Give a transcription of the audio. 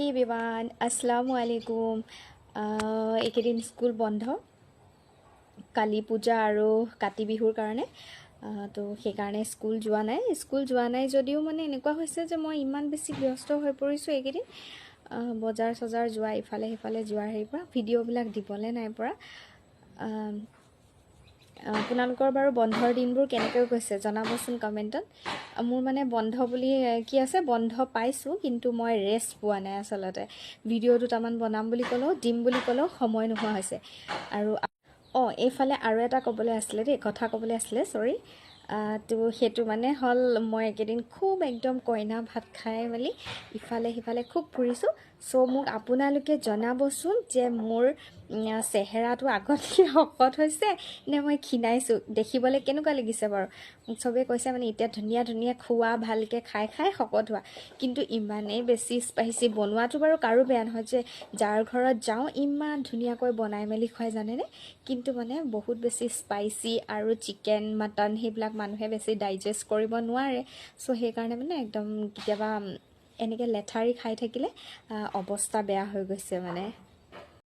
হে এভৰিৱান, আসসালামু আলাইকুম। এইকেইদিন স্কুল বন্ধ, কালী পূজা আৰু কাতি বিহুৰ কাৰণে। তো সেইকাৰণে স্কুল যোৱা নাই। স্কুল যোৱা নাই যদিও মানে এনেকুৱা হৈছে যে মই ইমান বেছি ব্যস্ত হৈ পৰিছোঁ এইকেইদিন, বজাৰ চজাৰ যোৱা, ইফালে সিফালে যোৱাৰ হেৰিৰ পৰা ভিডিঅ'বিলাক দিবলৈ নাই পৰা। আপোনালোকৰ বাৰু বন্ধৰ দিনবোৰ কেনেকৈ গৈছে জনাবচোন কমেণ্টত। মোৰ মানে বন্ধ বুলি কি আছে, বন্ধ পাইছোঁ কিন্তু মই ৰেষ্ট পোৱা নাই আচলতে। ভিডিঅ' দুটামান বনাম বুলি ক'লেও, দিম বুলি ক'লেও সময় নোহোৱা হৈছে। আৰু অঁ, এইফালে আৰু এটা ক'বলৈ আছিলে দেই, কথা ক'বলৈ আছিলে, চৰি। তো সেইটো মানে হ'ল, মই এইকেইদিন খুব একদম কইনা ভাত খাই মেলি ইফালে সিফালে খুব ফুৰিছোঁ। চ' মোক আপোনালোকে জনাবচোন যে মোৰ চেহেৰাটো আগতকৈ শকত হৈছে নে মই ক্ষীণাইছোঁ, দেখিবলৈ কেনেকুৱা লাগিছে বাৰু। মোক চবেই কৈছে মানে এতিয়া ধুনীয়া ধুনীয়া খোৱা, ভালকৈ খাই খাই শকত হোৱা। কিন্তু ইমানেই বেছি স্পাইচি বনোৱাটো বাৰু কাৰো বেয়া নহয়, যে যাৰ ঘৰত যাওঁ ইমান ধুনীয়াকৈ বনাই মেলি খুৱাই, জানেনে? কিন্তু মানে বহুত বেছি স্পাইচি আৰু চিকেন মাটন সেইবিলাক মানুহে বেছি ডাইজেষ্ট কৰিব নোৱাৰে। চ' সেইকাৰণে মানে একদম কেতিয়াবা এনেকৈ লেঠাৰি খাই থাকিলে অৱস্থা বেয়া হৈ গৈছে মানে।